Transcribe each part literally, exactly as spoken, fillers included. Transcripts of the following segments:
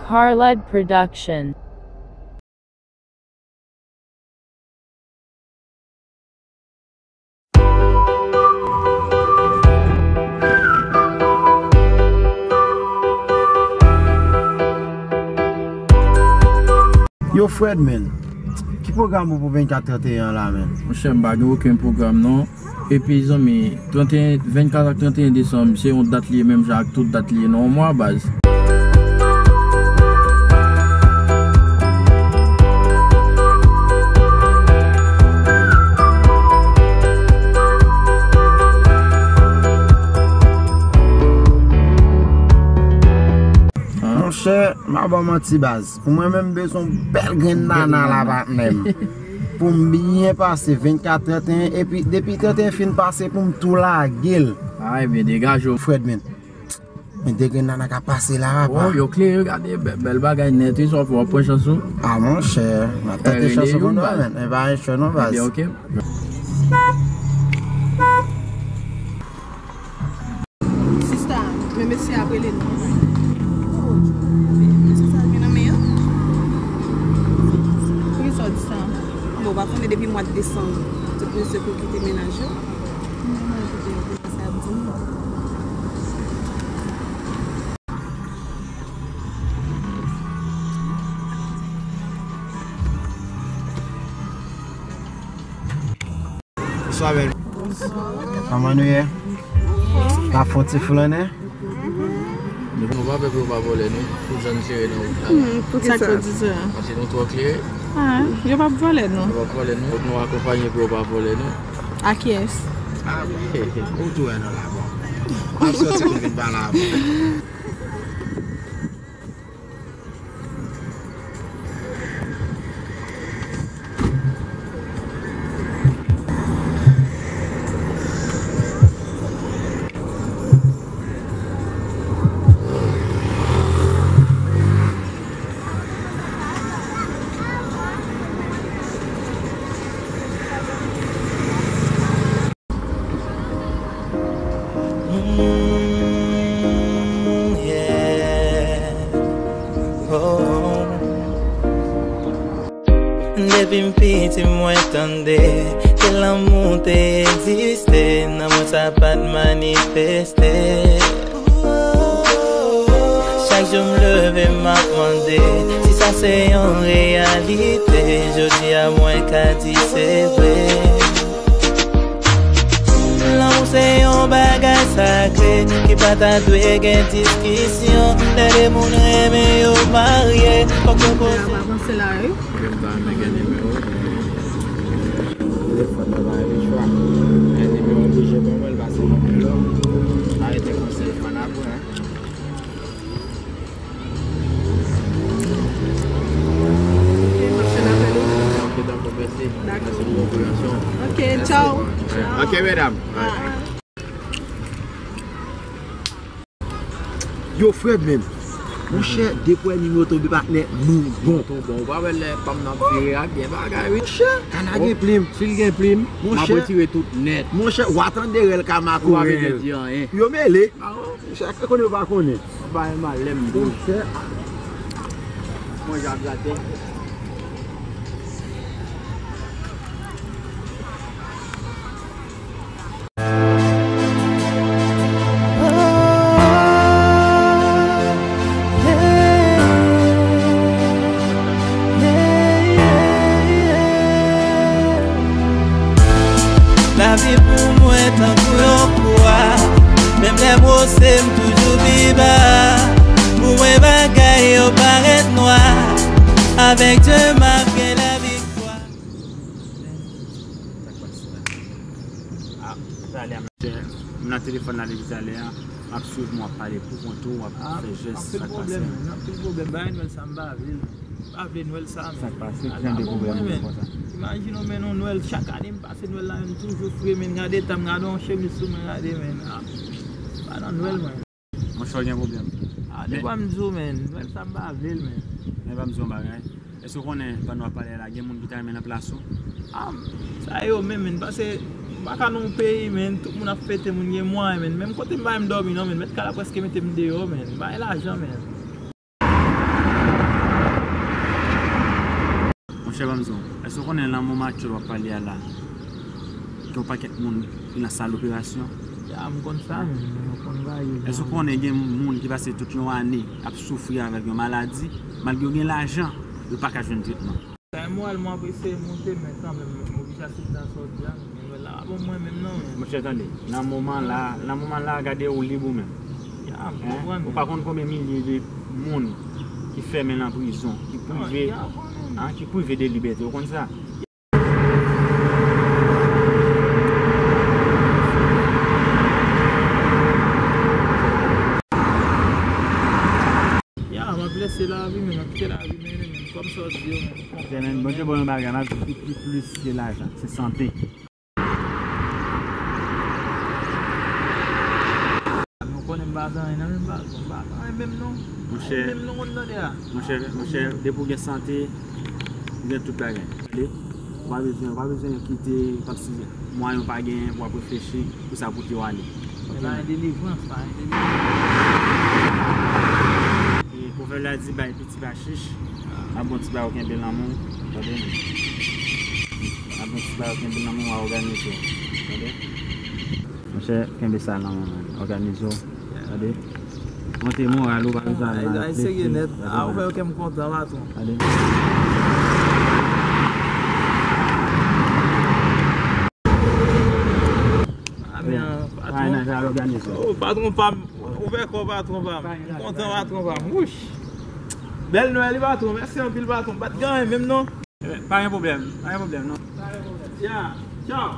Carlud Production. Yo, Fred, men, ki pwogram ou pou vennkat trannteyen an la, men? Monchè, m pa gen okenn pwogram, non. Epi, zanmi, trannteyen, vennkat ak trannteyen desanm, se yon dat li ye, menm jan ak tout dat li ye nan yon mwa, baz. Monchè, m a ba w manti, baz. Pou mwen menm, m bezwen yon bèl grenn nana la, patnè m. Pou m byen pase vennkat trannteyen, epi depi trannteyen fin pase, pou m tou lage l. A, ebyen, degaje w. Fred, men. Men de grenn nana k ap pase la, apa. Oh, yo klere, gade, bè-, bèl bagay nèt, wi, sa w fè, w ap pran chans ou. A, monchè, m ap tante chans ou pou nou, men. E pa yon cho non, baz. Ebyen, oke. Sista, men mesye ap rele nou. Oh, mesye sa gen nan men an? Poukisa w di sa? Bon, w pa konnen depi mwa desanm, tout mesye pou kite mennaj yo? Non, non, kite yo, kite sa ap di m. Bonswa, bèl. Kòman nou ye? N ap fè yon ti flannen? Nou pa pè pou yo pa vòlè nou, tout jan n klere nan wout la. Hmm, poukisa? Sa k fè w di sa? Paske nou twò klere. Ah, yo p ap vòlè nou. Yo p ap vòlè nou. Fòk nou akonpanye pou yo pa vòlè nou. A kiyès? Ah, wi. Ou tou wè nou la, bon. N ap sòti pou vin pale avè w. Mm, yeah. Oh. Depi m piti, mwen tande ke lanmou te egziste, nan mwen sa pa t manifeste. Chak jou m leve, m ap mande si sa se yon reyalite. Jodi a, mwen ka di se vre. Lanmou se yon bagay sakre ki pa ta dwe gen diskisyon. Lè de moun renmen yo marye, fòk yo poze. Telefòn nan pa gen chwa. Gen nimewo oblije ban mwen l pase nan men lò. Arete pran telefòn apre, hein. Ok, m ap fè l apèl ou. Ok, dakò, mèsi. Dakò. Mèsi pou konpreyansyon. Ok, tchao. Ok, medam. Yo, Fred, menm. Monchè, depi w wè nimewo tonbe, patnè, nou bon. Tonbe, ou pa wè lè pa m nan vire ak gen bagay, wi. Monchè, kana gen plim. Si l gen plim, m ap retire tout nèt. Monchè, w a tande rèl ka makorèl. Ou pa bezwen di anyen. Yo mele. Monchè, konnen yo pa konnen. Bay malè m di. Monchè. Manje ak graten. Lavi pou mwen tankou yon pwa. Menm lè bwose m toujou pi ba. Pou mwen bagay yo parèt nwa. Avèk Dye m ap gen laviktwa. Sa k pase la? Ah, talè a, m nan telefòn la depi talè a. M ap swiv, m ap pale pou kont ou, w ap fè jès, sa k pase? Anpil pwoblèm, men, anpil pwoblèm. Bagay Nwèl sa, m pa vle l. M pa vle Nwèl sa, men. Sa k pase? Ki jan de pwoblèm ou gen konsa? Imajine w, men, yon Nwèl, chak ane m pase Nwèl la, men m toujou fre, men gade tan m, gade yon chemiz sou mwen, gade, men. Ah, pa nan Nwèl, mwen. Monchè, w gen pwoblèm. Ah, depi m di w, men, Nwèl sa, m pa vle l, men. Men ban m di w yon bagay. Èske w konnen, pandan w ap pale la, gen moun ki ta renmen nan plas ou? Ah, sa yo menm, men, paske m pa ka nan yon peyi, men, tout moun ap fete, moun gen mwayen, men. Menm kote m pa menm dòmi, non, men, mèt kay la prèske mete m deyò, men. M pa gen lajan, men. Chè, ban m di w, èske w konnen nan moman aktyèl w ap pale a la, gen yon pakèt moun ki nan sal operasyon? Ya, m konn sa, men, men m konn bagay yo. Èske w konnen gen moun ki pase tout yon ane ap soufri avèk yon maladi, malgre yo gen lajan, yo pa ka jwenn tretman? Sa e moral mwen ap eseye monte, men kanmenm, m oblije aksepte sa w di a, men nouvèl la pa bon mwen menm non, men. Monchè, tande, nan moman la, nan moman la, gade ou lib ou menm. Ya, m konprann, men. Ou pa konn konbyen milye de moun ki fèmen nan prizon, ki prive, ya, kanmenm, ki prive de libète, ou konn sa? Ya, m ap lese lavi, men m ap kite lavi mennen, men kòm sa w di yo, men. Bon, men, Bondye ba w yon bagay, m ap di ki pi plis ke lajan, se sante. Nou konnen m pa gen anyen nan men, m pa, m pa gen anyen menm non. Monchè, anyen menm non, konn tande a. Monchè, monchè, depi w gen sante, ou gen tout bagay. Tande? Ou pa bezwen, ou pa bezwen kite kòmsi mwayen w pa genyen pou w ap reflechi pou sa pote w ale. Men pa gen delivrans, pa gen delivrans. E pwovèb la di, bay piti pa chich. Ap bon ti bagay ou kenbe nan men w, tande? Ap bon ti bagay ou kenbe nan men w, a òganize w, tande? Monchè, kenbe sa nan men w, man. Òganize w, tande? Monte moral ou, pa bezwen al nan atletik, tande? A, ou fè kè m kontan, patwon. Tande? A, men, patwon. Oh, patwon pa m, ouvè kò, patwon pa m. M kontan, patwon pa m. Wouch! Bèl Nwèl, wi, patwon. Mèsi anpil, patwon. Pa t gen anyen menm, non. Pa gen pwoblèm, pa gen pwoblèm, non. Ya, tchaw.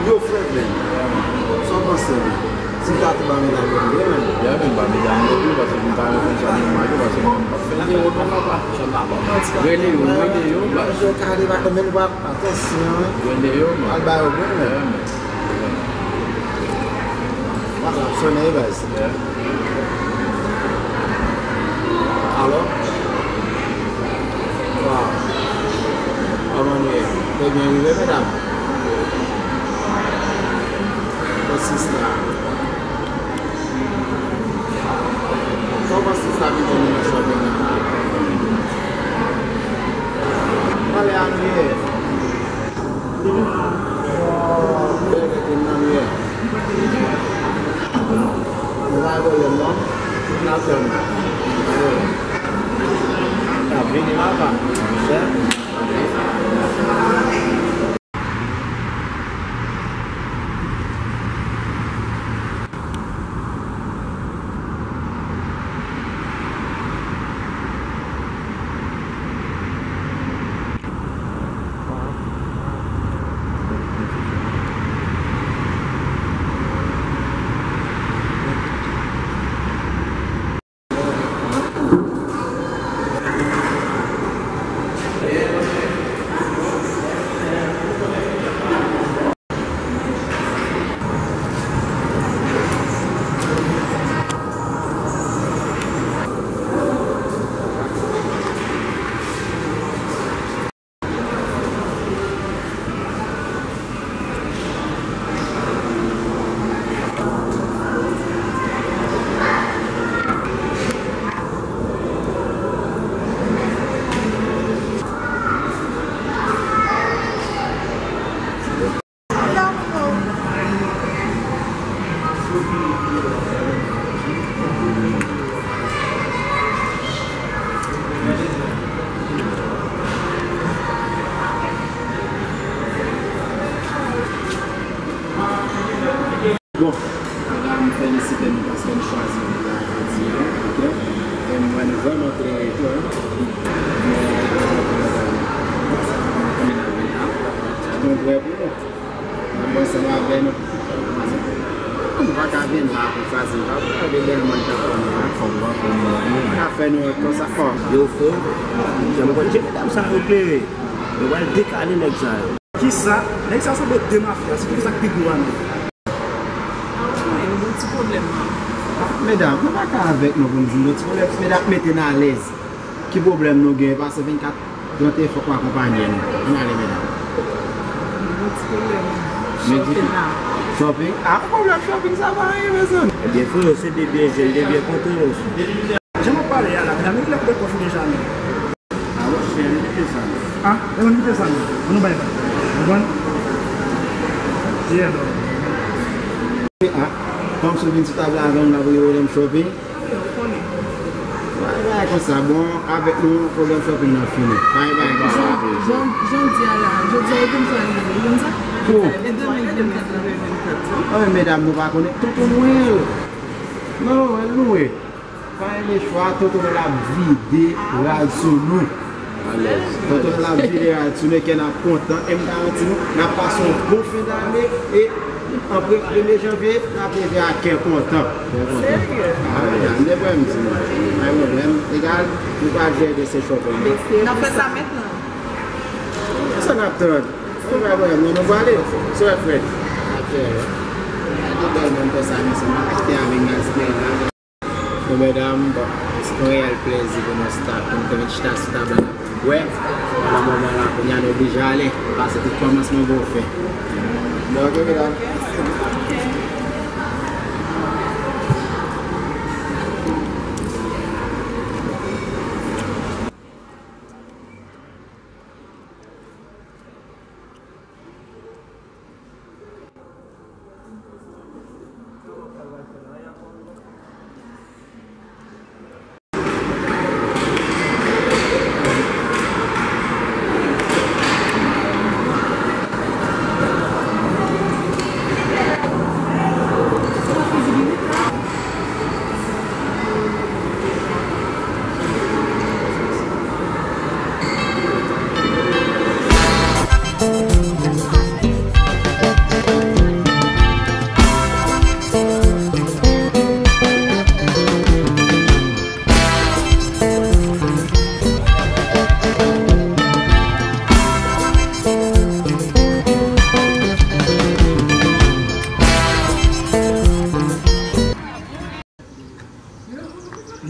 Yo, frè Glenn, sa w panse, man? Ti gate ba medam yo vre, man. Ya, men ba medam yo vre, paske m pa renmen konn sa moun mari, paske moun pa fè anyen, papa. Rele yo, rele yo, baz. Yo kale, pa menm pa, atansyon, wi. Rele yo, man. Al ba yo, byen, man. Ya, men. Wala, ap sonnen, wi, baz. Ya. Alo? Waw. Kòman nou ye? Trè byen rive, medam. Kò sista. Kòman sista vin jwenn nou nan shopping nan? Anlè a nou ye? Bèl gete nan nou ye. Nou pa gen pwoblèm non. N ap fè nou. N ap vini papa. Monchè. Bon, la m felisite nou paske n chwazi vin la jodi a, ok? E m wè nou vrèman klere tou, hein? Nou vrèman klere nan bagay la. Nou prè pou nou. N ap ansanm avè nou. Nou pa ka vin la pou fasil, pa pou tande bèl moun k ap fè nou la. K ap fè nou konsa. Yo, frè, jan m konn tcheke medam sa yo klere. Yo pral dekale nèg sa yo. Kisa? Nèg sa sanble de mafya, se ki sa k pi gwo a menm. Ah, wi, nou gon ti pwoblèm la. Medam, nou pa ka avèk nou pou n di nou ti pwoblèm, medam mete n alèz. Ki pwoblèm nou gen? Pase vennkat, gran efò pou akonpanye nou. Ann ale, medam. Yon ti pwoblèm shopping la. Shopping? Ah, pwoblèm shopping, sa pa anyen, mezanmi. Ebyen, frè, se de byen jèn, de byen kontan, mesye. Jan m ap pale a la, medam yo genlè koupe pòch ou deja, men. Ah, monchè, nou kite sa, non. Ah, e nou kite sa, non. An nou bay la. Ou konprann? Yeah, non. Ah, kòm si w vin sou tab la avè m la pou gen pwoblèm shopping. Yo konnen. Bagay konsa, bon, avèk nou, pwoblèm shopping nan fini. Pa gen bagay konsa. Jan, jan di a la, jodi a, yo vin pran li, ou konn sa? Pou? E demen vennkat la. Ah, men medam, nou pa konnen. Tonton Nwèl. Non, Nwèl nou ye. Pa gen chwa, tonton Nwèl ap vide rad sou nou. Tonton Nwèl ap vide rad sou nou, kè n ap kontan. E m garanti nou, n ap pase yon bon fen dane. E An pre-, premye janvye, n ap leve ak kè kontan. Kè kontan. Serye? Ah, medam, de vrè m di nou. Pa gen pwoblèm. Egal, nou pral jere de se chòp la. N ap fè sa mentnan. Sa n ap tann? Se pa pwoblèm, non, nou prale. Se vrè, frè. N ap jere. Gade bèl moun fè sa, mesye, m ap achte avè gaz la. Bon, medam, bon, se yon reyèl plezi pou nou sta-, pou nou te vin chita sou tab la n ap bwè. Pandan moman la, kounye a nou oblije ale, pase tout kòmansman bon fen. Bon, ok, medam.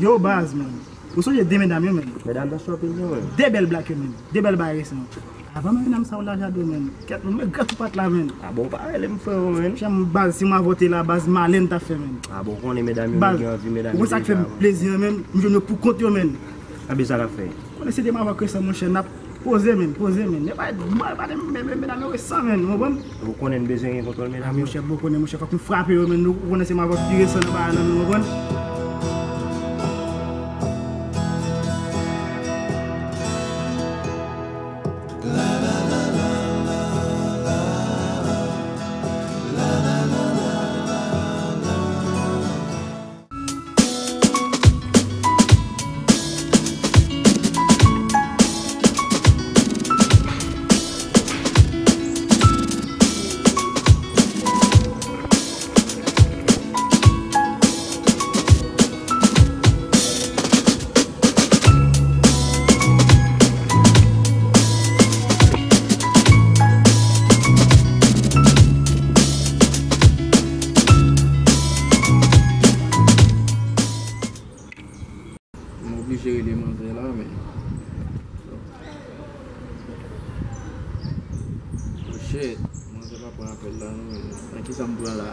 Yo, baz, man. Ou sonje de medam yo, man? Medam nan shopping yo, man. De bèl blak yo, man. De bèl bagay resan. Avan medam sa yo lajado, man. Kèt, man, mwen gras ou pa t la, man. Ah bon, pa rele m frè, man. Chè m, baz, si m avè w te la, baz, malè n t ap fè, man. Ah bon, konnen medam yo, baz, nou gen anvi medam yo deja, man. Ou konn sa k fè m plezi an, man? M jwenn yo pou kont yo, man. Anben sa n ap fè? Konnen se de m avè w k resan, monchè, n ap Poze, men, poze, men. E pa, pa, pa, men, men, medam yo resan, men, ou konprann? Ou konnen n bezwen gen kontwòl medam yo. Ah, monchè, bon, konnen, monchè, fòk nou frape yo, men, nou konnen se m avè w ki resan nan bagay la, men, ou konprann? M oblije rele manzè la, men. Oh shit, manzè pa pran apèl la, non, men. Nan kisa m pran la?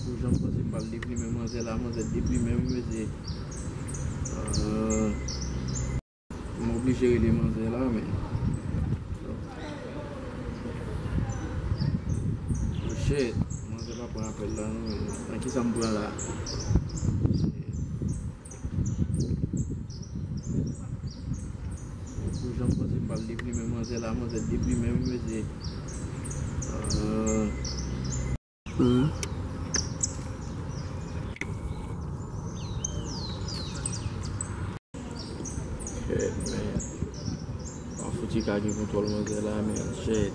Pou jan m panse m pral deplimen manzè la, manzè deplimen m, mesye. Ah. M oblije rele manzè la, men. Oh shit, manzè pa pran apèl la, non, men. Nan kisa m pran la? Pou jan m panse m pral deplimen manzè la, manzè deplimen m, mesye. Ah. Hmm. Shit, man. Bon, fouti Ka gen kontwòl manzè la, men shit.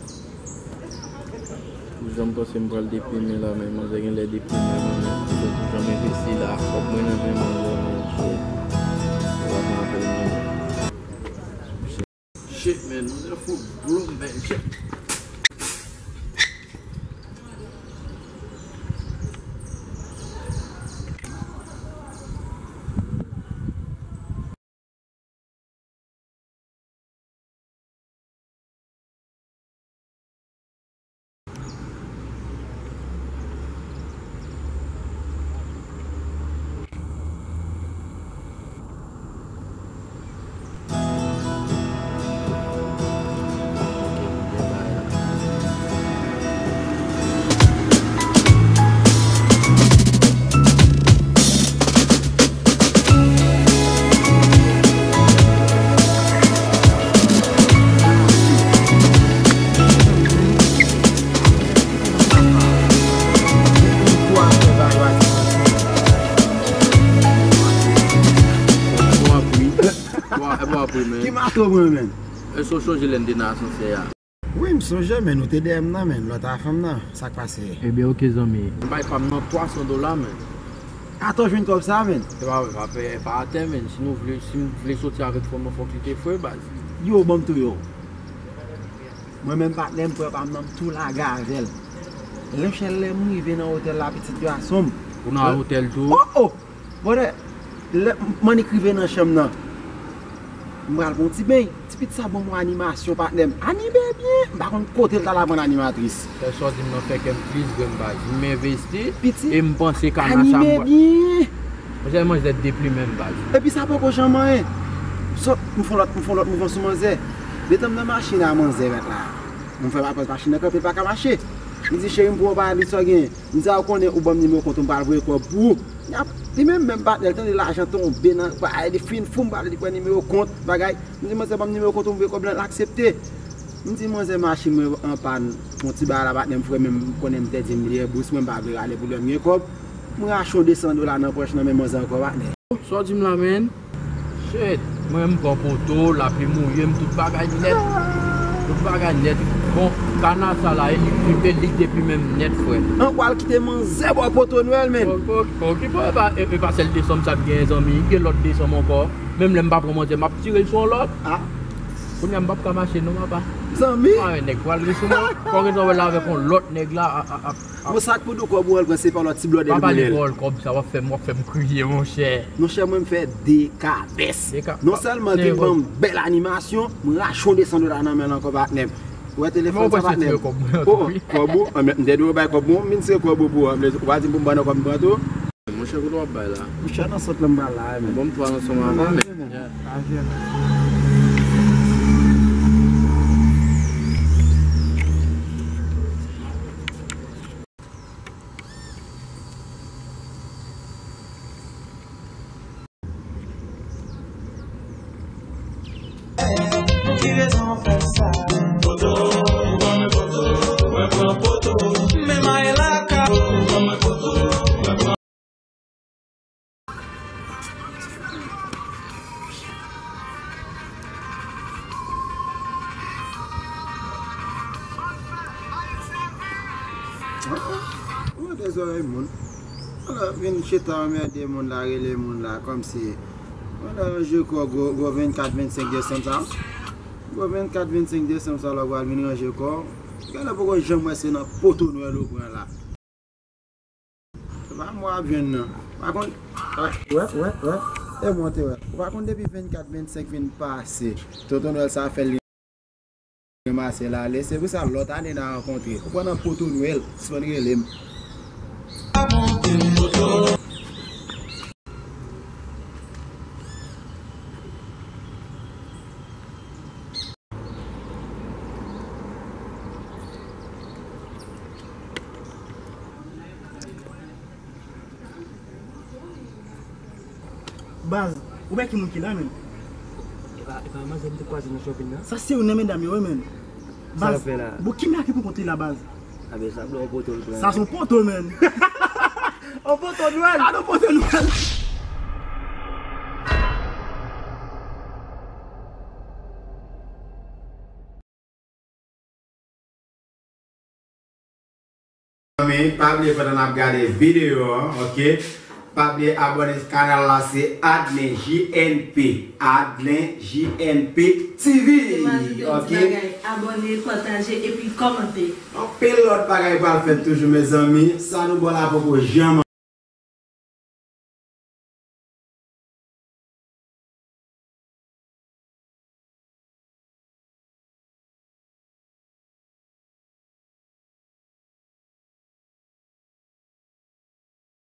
Pou jan m panse m pral deprime la, men manzè genlè deprime, men pou jan m envesti la, kòb mwen nan men manzè, men shit. Sa pa fè anpil, men. Shit, man, manzè fout blow m, man, shit. Ki mato mwen, men? Èske w sonje lè n te nan asansè a? Wi, m sonje, men ou te dèyè m nan, men lòt afè m nan. Sa k pase? Ebyen, oke, zanmi. M bay pa m nan twa san dola, men. Atò, jwenn kòb sa, men. E pa, e pa, e pa atè, men. Si nou vle, si m vle soti avèk fanm nan, fòk li te fre, baz. Yo, ban m tou yo. Mwen menm, patnè m, pran pa m nan, m tou lage avè l. Lè m chèl, lè m rive nan otèl la, pitit gason m. Ou nan otèl tou? Oh, oh! Brother, lè m annik rive nan chanm nan, m pral pran yon ti beny. Ti pitit sa ban m yon animasyon, patnè m. Anime byen. M pa konn kote l t al aprann animatris. Fè sa w di m nan fè kè m plis grenn, baz. M envesti e m panse kana sa m pral. Anime byen. Manzè, manzè deprime m, baz. Epi sa poko janm anyen. Sòt, m fè yon lòt, m fè yon lòt mouvman sou manzè. Detan m nan machin a manzè mèt la. M fè pa pòz machin nan kanpe, l pa ka mache. M di, cheri, m pou w pale, sa w genyen? M di a, ou konnen ou ban m nimewo kont ou, m pral voye kòb pou ou. Li menm, menm patnè l, tande lajan tonbe nan, li fin fou, m pale, li pran nimewo kont, bagay. M di, manzè, ban m nimewo kont ou, m voye kòb la, l aksepte. M di, manzè, machin mwen an pàn, yon ti bagay la, patnè m, frè, men m konnen m te di m li e bous mwen, m pa vle rale pou lè m gen kòb. M rache yon de san dola nan pòch nan men manzè ankò, patnè. Sa w di m la, man? Shit, mwen m pran poto, lapli mouye m, tout bagay nèt. Tout bagay nèt. Bon, kana sa la, e li, e li deprime m nèt, frè. An pral kite manzè bò poto Nwèl, man. Okipe, e pa, e, e pa sèl de san m sa t gen, zanmi, gen lòt de san m ankò. Menm lè m pa pran manzè, m ap tire l sou yon lòt. Ah. Kounye a m p ap ka mache non, papa. Zanmi. Ah, nèg pral ri sou mwen. Fò w gen sa wè la avèk yon lòt nèg la, a, a, a. Bon, sa k pou di w kòb ou al pran, se pa lòt ti blòdè l. Pa pale pawòl kòb sa, w ap fè m, w ap fè m kriye, monchè. Monchè, mwen m fè de kabès. De ka-, non sèlman li ban m bèl animasyon, m rache yon de san dola nan men l ankò, patnè m. Ou wè telefòn sa, patnè m? Oh, kòb ou? Ah, men m te dwe bay kòb ou, m vin se kòb ou pou ou, ou pa di m pou m ban nan kòb m pran tou. Monchè, kote w ap bay la? Monchè, nan sant lan m pral la, men. Bon, m pral ansanm avè w, men. Yeah. Ki rezon fè sa? Poto, ou ban mwen poto, mwen pran poto. Men may la ka. Ou ban mwen poto, mwen pran. Ou mete zòrèy moun. Ala, vin chita anmède moun la, rele moun la, kòmsi. Ala, ranje kò gwo, gwo vennkat, vennsenk desanm sa. Gwo vennkat, vennsenk desanm sa la, w al vin ranje kò. Genlè poko janm wè se nan poto Nwèl ou pran la. Se pa mwen w ap jwenn nan. Pa konn. Wè, wè, wè. E monte wè. Ou pa konn depi vennkat, vennsenk fin pase. Tonton Nwèl sa fè l ranmase l ale. Se pou sa lòt ane n a rankontre. Ou pran nan poto Nwèl, sispann rele m. Baz, ou wè ki moun ki la, menm? E pa, e pa manzè m te kwaze nan shopping nan? Sa se youn nan medam yo, wi, menm. Sa l ap fè la? Baz, bon, ki medam ki pou kont li la, baz? A ben, sa blan yon poto l pran. Sa se yon poto, menm. Yon poto Nwèl. Gade yon poto Nwèl. Mezanmi, pa bliye pandan n ap gade videyo a, ok? Pa bliye abòne kanal la, se Adlen J N P. Adlen J N P T V. Te m ajoute yon ti bagay, abòne, pataje epi kòmante. Anpil lòt bagay pral fèt toujou, mezanmi. Sa nou ba w la poko janm